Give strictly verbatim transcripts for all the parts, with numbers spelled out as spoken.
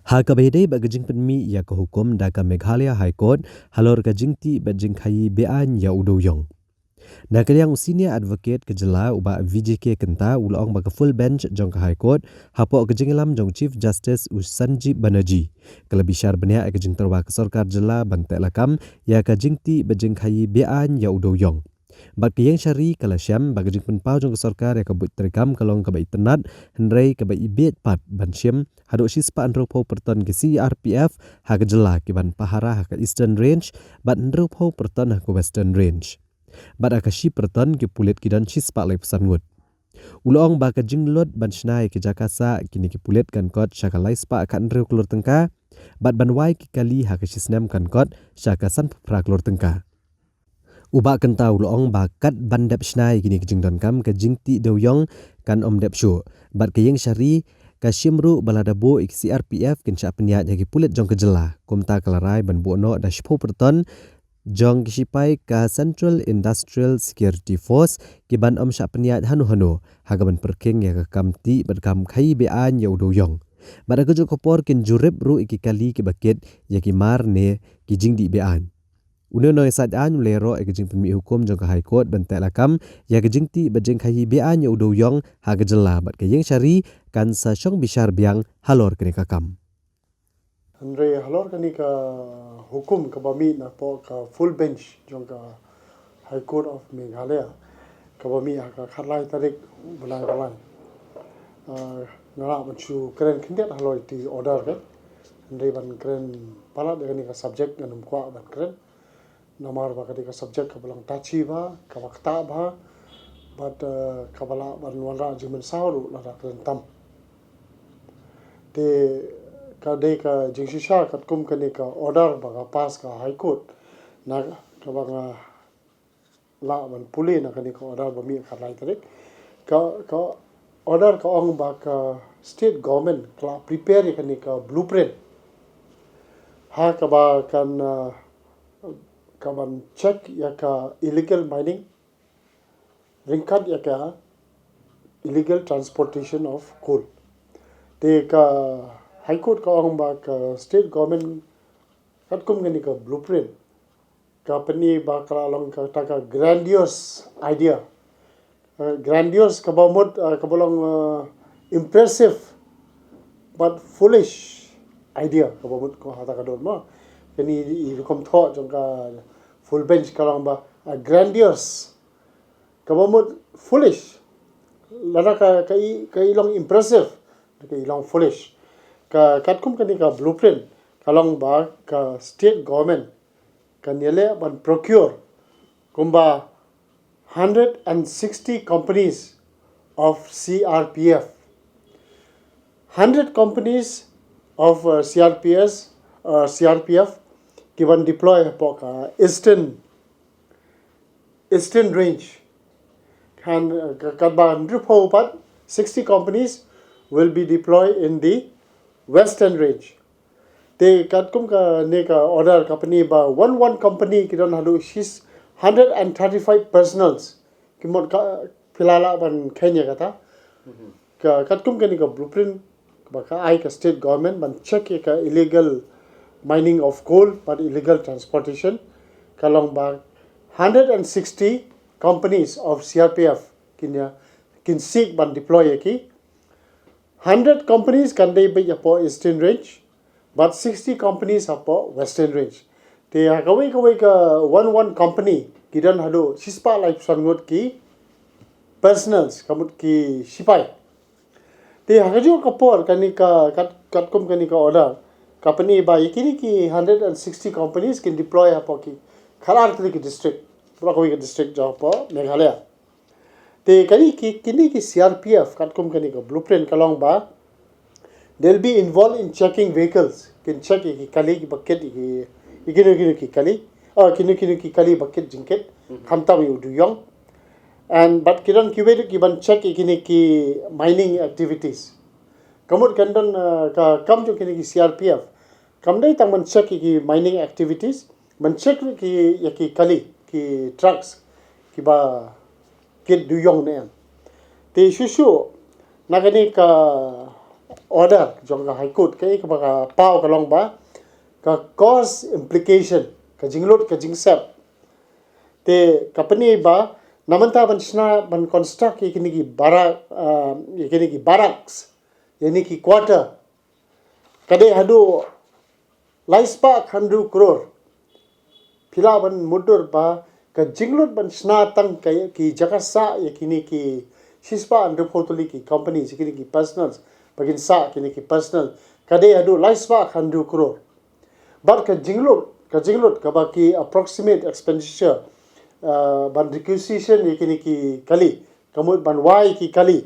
Ha kaba ïadei bad ka jingpynmih ïa ka hukum da ka Meghalaya High Court halor ka jingtih bad jingkhaïi beaiñ ïa u dewïong. Na ka liang u Senior Advocate ka jylla u Bah Vijay K Kynta u la ong ba ka full bench jong ka High Court hapoh ka jingïalam jong Chief Justice u Sanjeev Banerjee ka la bishar bniah ïa ka jingtyrwa ka sorkar jylla ban tehlakam ïa ka jingtih bad jingkhaïi beaiñ ïa u dewïong. Bad ka ïing shari ka la shem ba ka jingpynpaw jong ka sorkar ïa ka buit treikam ka long kaba itynnad, hynrei kaba ibieit pat ban shim haduh shispah hynriewphew pyrton ki C R P F ha ka jylla ki ban pahara ha ka Eastern Range, bad hynriewphew pyrton ha ka Western Range. Bad ha ka shi pyrton ki pulit ki don shispah laiphew san ngut. U la ong ba ka jinglut ban shna ïa ki jaka sah kine ki pulit kan kot sha ka laispah khathynriew klur tyngka, bad ban wai ki kali ha ka shi snem kan kot sha ka sanphew phra klur tyngka. U Bah Kynta u la ong ba kat ban dep shna ïa kine ki jingdonkam ka jingtih dewïong kan ym dep shuh. Bad ka ïing shari ka shim ruh ba lada buh ïa ki C R P F kin shah pynïaid ha ki pulit jong ka jylla. Kumta ka la rai ban buh noh da shiphew pyrton jong ki shipai ka Central Industrial Security Force ki ban ym shah pynïaid hano hano ha ka ban pyrkhing ïa ka kam tih bad kam khaïi beaiñ ïa u dewïong. Bad ha kajuh ka por kin jurip ruh ïa ki kali kiba kit ïa ki mar ne ki jingdih beaiñ. Une u nongïasaid aiñ u la ïaroh ïa ka jingpynmih hukum jong ka High Court ban tehlakam ïa ka jingtih bad jingkhaïi beaiñ ïa u dewïong ha ka jylla, bad ka ïing shari kan sa shong bishar biang halor kane ka kam. Hynrei halor kane ka hukum kaba mih napoh ka full bench jong ka High Court of Meghalaya kaba mih ha ka khatlai tarik bnai ba lai. Ah, nga lah ban shu kren khyndiat halor ïa ki order ka. Hynrei ban kren palat ïa kane ka subject ngan ym kwah ban kren. Namar ba ka dei ka subject kaba long touchy bha, kaba ktah bha, bad, eh, kaba lah ban wanrah jingmynsaw ruh lada kren tam. Te ka dei ka jingshisha katkum kane ka order ba ka pass ka High Court, na kaba nga lah ban pule na kane ka order ba mih ha ka khatlai tarik. Ka, ka order ka ong ba ka state government ka la prepare ïa kane ka blueprint ha kaba kan, eh, ka ban check ïa ka illegal mining, ryngkat ïa ka illegal transportation of coal. Te ka High Court ka ong ba ka state government katkum kane ka blueprint ka pyni ba ka la long kata ka grandiose idea. Eh, grandiose kaba mut, eh, kaba long, eh, impressive but foolish idea, kaba mut ko hata ka dur mo. Kane i rukom thoh jong ka full bench ka long ba, eh, grandiose kaba mut foolish. Lada ka, ka i, ka i long impressive, ka i long foolish. Ka katkum kane ka blueprint ka long ba ka state government kan ïaleh ban procure kumba hundred and sixty companies of C R P F. Hundred companies of, uh, C R P S, uh, C R P F ki ban deploy hapoh ka Eastern, Eastern Range. Kan, uh, ka, katba hynriewphew pat, sixty companies will be deployed in the Western Range. Te katkum kane ka order ka pyni ba one one company ki don haduh shis hundred and thirty-five personnels. Ki mut ka phi la lah ban kheiñ ïa kata. Ka katkum kane ka blueprint ba ka ai ka state government ban check ïa ka illegal mining of coal bad illegal transportation, ka long ba hundred and sixty companies of C R P F kin ïa, kin seek ban deploy ïa ki. Hundred companies kan dei beit hapoh Eastern Range, bad sixty companies hapoh Western Range. Te ha kawei kawei ka one one company ki don haduh shispah laiphew san ngut ki personnels, ka mut ki shipai. Te ha kajuh ka por kane ka kat, katkum kane ka order ka pyni ba ïa kine ki hundred and sixty companies kin deploy hapoh ki khatar tylli ki district, baroh kawei ka district jong hapoh Meghalaya. Te kane ki, kine ki C R P F katkum kane ka blueprint ka long ba they'll be involved in checking vehicles. Kin check ïa ki kali kiba kit ïa ki, ïa kino kino ki kali. Oh, kino kino ki kali ba kit jingkit. Mhm. Khamtam ïa u dewïong. And bad ki don kiwei ruh ki ban check ïa kine ki mining activities. Ka mut kan don, uh, ka kam jong kine ki C R P F kam dei tang ban check ïa ki mining activities, ban check ruh ki, ïa ki kali, ki trucks kiba kit dewïong ne em. Te shuh shuh na kane ka order jong ka High Court, kaei kaba ka paw ka long ba ka cause implication, ka jinglut ka jingsep. Te ka pyni ba na mynta ban shna ban construct ïa kine ki barak, ah, ïa kine ki barracks, ïa kine ki quarter, ka dei haduh lai spah khyndai klur. Phi lah ban mutdur ba ka jinglut ban shna tang ka, ki jaka sah ïa kine ki shispah hynriewphew tylli ki company, ïa kine ki personnel, ba kin sah kine ki personnel, ka dei haduh lai spah khyndai klur. Bad ka jinglut, ka jinglut kaba ki approximate expenditure, ah, ban requisition ïa kine ki kali, ka mut ban wai ki kali,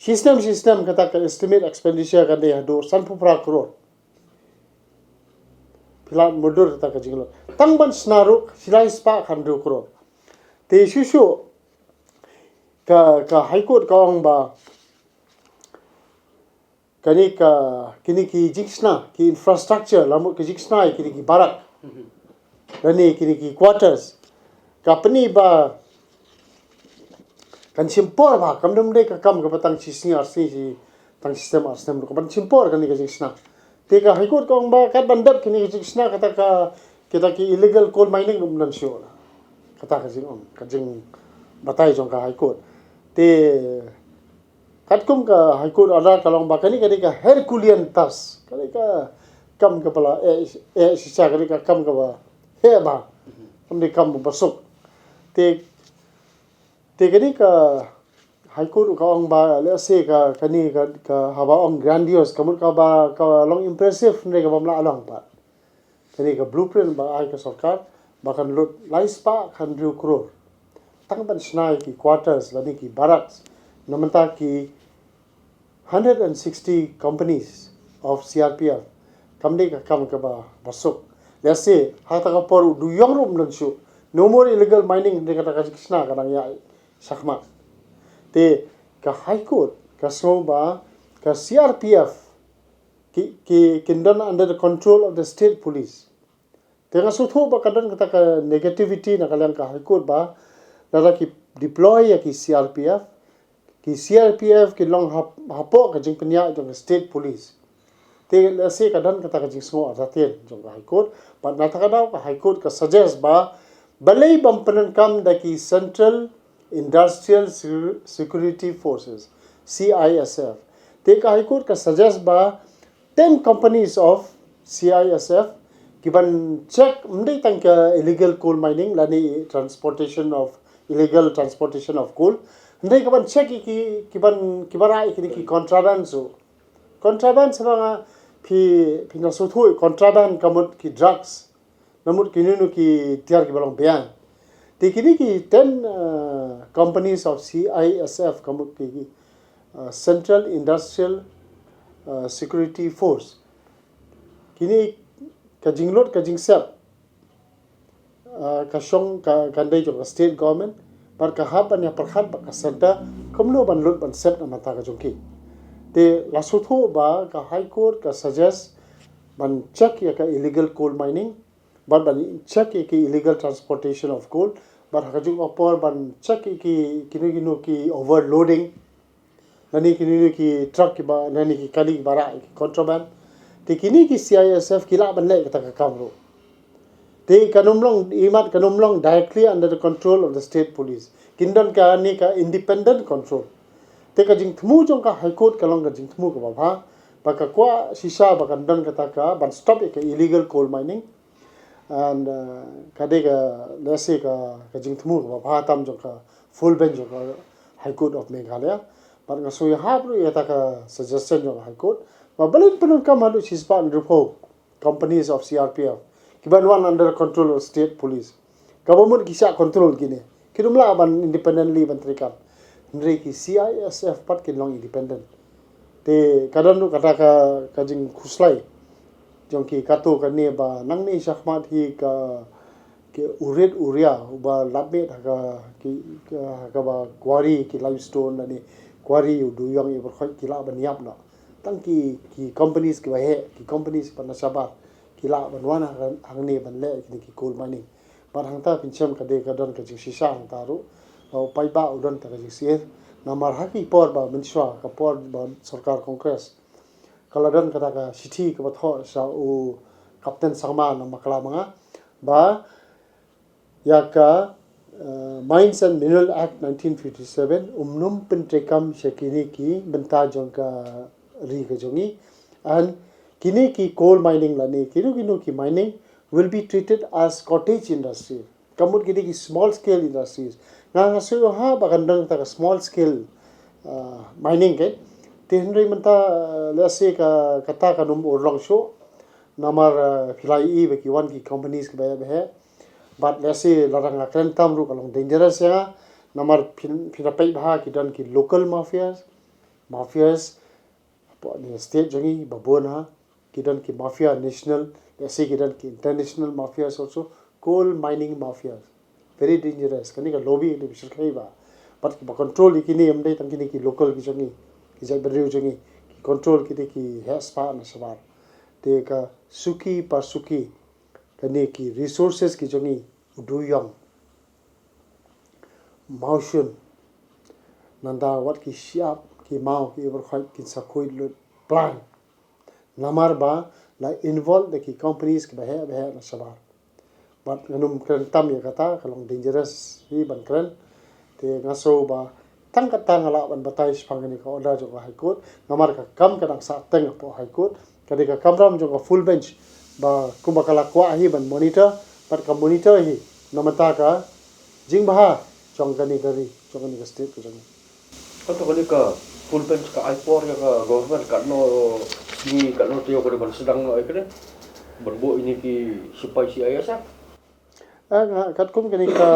shisnem shisnem kata ka estimate expenditure ka dei haduh sanphew phra klur. Phi lah mutdur kata ka jinglut. Tang ban shna ruh, shi lai spah khyndai klur. Te shuh shuh ka, ka High Court ka ong ba kane ka, kine ki jingshna, ki infrastructure, la mut ki jingshna ïa kine ki barak, lane kine ki quarters, ka pyni ba kan shim por bha, kam dei ka kam kaba tang shi sngi ar sngi, shi tang shi snem ar snem ruh, ka ban shim por kane ka jingshna. Te ka High Court ka ong ba katba dep kine ki jingshna, kata ka, kita ki illegal coal mining ruh ym don shuh. Kata ka jingong, ka jingbatai jong ka High Court. Te katkum ka High Court order ka long ba kane ka dei ka Herculean task, ka dei ka kam kaba la, eh, eh, shisha, ka dei ka kam kaba heh bha, kam dei kam basuk. Te, te kane ka High Court ka ong ba, let's say, ka, kane ka, ka haba ong grandiose, ka mut kaba, ka long impressive, ne kaba ym lah long pat. Kane ka blueprint ba ai ka sorkar ba kan lut lai spah khyndai klur tang ban shna ïa ki quarters lane ki barracks na bynta ki hundred and sixty companies of C R P F. Kam dei ka kam kaba, basuk. Let's say, ha kata ka por u duyong ruh ym don shuh. No more illegal mining, dei kata ka jingshna ka dang ïaid shakhmat. Te ka High Court ka sngew ba ka C R P F ki, ki, kin don under the control of the state police. Te nga sngewthuh ba ka don kata ka negativity na ka liang ka High Court ba lada ki deploy ïa ki C R P F, ki C R P F ki long hap-, hapoh ka jingpynïaid jong ka state police. Te lehse ka don kata ka jingsngew artatien jong ka High Court, bad na kata ka daw ka High Court ka suggest ba balei bym pyndonkam da ki Central Industrial Secu-, Security Forces, C I S F. Te ka High Court ka suggest ba ten companies of C I S F ki ban check, ym dei tang ka illegal coal mining lane transportation of, illegal transportation of coal. Hynrei ka ban check ïa ki, ki ban, ki ban rah ïa kine ki contraband ruh. Contraband, sngewbha nga, phi, phi nang sngewthuh, contraband ka mut ki drugs. Na mut kino kino ki tiar kiba long biang. Te kine ki ten, uh, companies of C I S F, ka mut ki, uh, Central Industrial, uh, Security Force. Kine ka jinglut ka jingsep, uh, ka shong ka, kan dei jong ka state government, bad ka hap ban ïa pyrkhat bad ka centre kumno ban lut ban sep na bynta ka jong ki. Te la sngewthuh ba ka High Court ka suggest ban check ïa ka illegal coal mining, bad ban check ïa ki illegal transportation of coal, bad ha ka juh ka por ban check ïa ki, kino kino ki overloading, lane kino kino ki truck kiba, lane ki kali kiba rah ïa ki contraband. Te kine ki C I S F ki lah ban leh kata ka kam ruh. Te kan ym long, imat kan ym long directly under the control of the state police. Kin don kane ka independent control. Te ka jingthmu jong ka High Court ka long ka jingthmu kaba bha, ba ka kwah shisha ba kan don kata ka ban stop ïa ka illegal coal mining. And, uh, ka dei ka, lehse ka, ka jingthmu kaba bha tam jong ka full bench jong ka High Court of Meghalaya. Bad nga sngewhap ruh ïa kata ka suggestion jong ka High Court ba balei pyndonkam haduh shispah hynriewphew companies of C R P F ki ban wan under control of state police. Kaba mut ki shah control kine. Kim lah ban independently ban treikam. Hynrei ki C I S F pat kin long independent. Te ka don ruh kata ka, ka jingkhuslai jong ki katto katne ba nangne shakhmat hi ka, ki u rit u ria uba lap miet ha ka, ki, ka, ha kaba quarry ki limestone lane quarry u duyong u pyrkhat ki lah ban ïap noh. Tang ki, ki companies kiba heh, ki companies ba na shabar ki lah ban wan ha, hangne ban leh kine ki coal mining. Bad hangta phin shem ka dei ka don ka jingshisha hangta ruh. Ba u paidbah u don ta ka jingsyier. Namar ha ki por ba mynshuwa, ka por ba sorkar Congress, ka la don kata ka shithi kaba thoh sha u Captain Sangma na Makla Manga ba ïa ka, uh, Mines and Mineral Act nineteen fifty-seven um num pyntreikam sha kine ki bynta jong ka ri ka jong ngi. And kine ki coal mining lane kino kino ki mining will be treated as cottage industry. Ka mut kine ki small scale industries. Nga nga shu ha ba kan don ta ka small scale, uh, mining ke. Te hynrei mynta, uh, lehse ka kata kan ym urlong shuh. Namar, uh, phi la ïohi ba ki wan ki companies kiba heh ba heh. But lehse lada nga kren tam ruh ka long dangerous ïa nga. Namar phi, phi da peit bha ki don ki local mafias. Mafias hapoh ne state jong ngi ba bun ha. Ki don ki mafia national, lehse ki don ki international mafias also. Coal mining mafias. Very dangerous. Kane ka lobby kane ba shyrkhei ba. But kiba control ïa kine ym dei tang kine ki local ki jong ngi, ki jaitbynriew jong ngi. Ki control kine ki heh spah na shabar. Te ka suki par suki, kane ki resources ki jong ngi, u duyong, mawshun, nangta wat ki shyiap, ki maw, ki iwbyrkhoit, kin sa khuid lut plan. Namar ba la involve da ki companies kiba heh ba heh na shabar. But ngan ym kren tam ïa kata, ka long dangerous hi ban kren. Te nga sngew ba tang kata nga lah ban batai shaphang kane ka order jong ka High Court. Namar ka kam ka dang sah teng hapoh High Court. Ka dei ka kamram jong ka full bench ba kumba ka la kwah hi ban monitor, bad ka monitor hi na bynta ka jingbha jong kane ka ri, jong kane ka state ka jong ngi. Kato kane ka full bench ka ai por ïa ka government katno sngi, katno taïew ka dei ban sdang noh ïa kane ban buh ïa kine ki sipai C I S F? Eh, nga, katkum kane ka,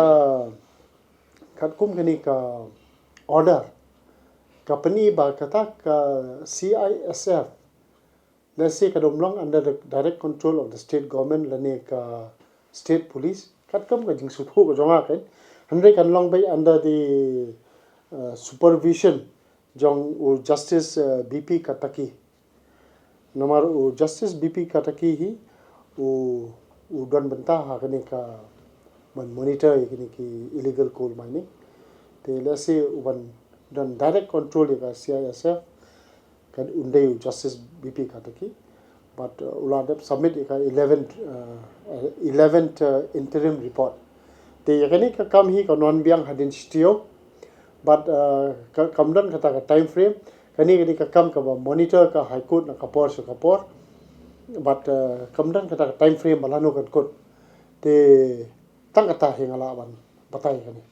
katkum kane ka order, ka pyni ba kata ka C I S F, lehse ka dum long under the direct control of the state government lane ka state police, katkum ka jingsngewthuh ka jong nga kan. Hynrei kan long beit under the, uh, supervision jong u Justice, uh, B P Kataki. Namar u Justice B P Kataki hi u, u don bynta ha kane ka ban monitor ïa kine ki illegal coal mining. Te lehse u ban don direct control ïa ka C I S F, kan un dei u Justice B P Kataki. But, uh, u la dep submit ïa ka eleventh, uh, eleventh, uh, interim report. Te ïa kane ka kam hi kan wan biang hadien shi taïew. But, uh, ka, kam don kata ka time frame. Kane, kane ka kam kaba monitor ka High Court na ka por sha ka por. But, uh, kam don kata ka time frame ba lano kan kut. Te tang kata hi nga lah ban batai kane.